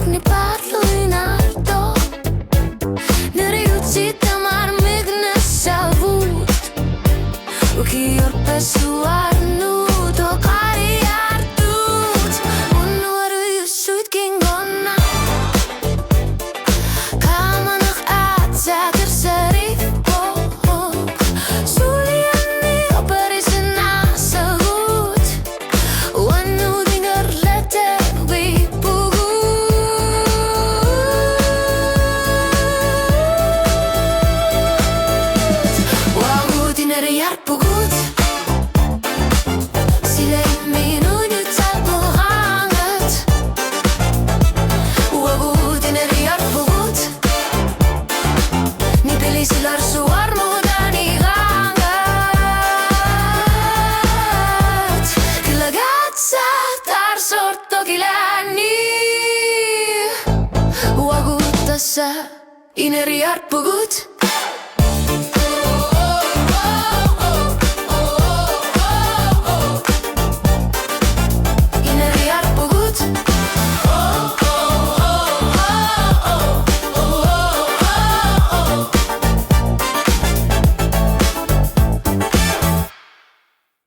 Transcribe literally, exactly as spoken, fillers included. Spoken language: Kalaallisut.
Nipaarluinnartoq. Neriutit tamarmik nassaavut. Ukiorpassuarnut oqariartut. Unnuarujussuit kingorna. Qaamanaq aatsaat ersarippoq. Sulianni oqarisinnaassagut. Uannut ingerlateqqippugut. Uagut ineriarpugut. Sila imminut nutsarporaangat. Uagut ineriarpugut. Nipilisilorsuarmut aniraangat. Kilagaatsaat arsortoq ilaanni. Uagut tassa ineriarpugut.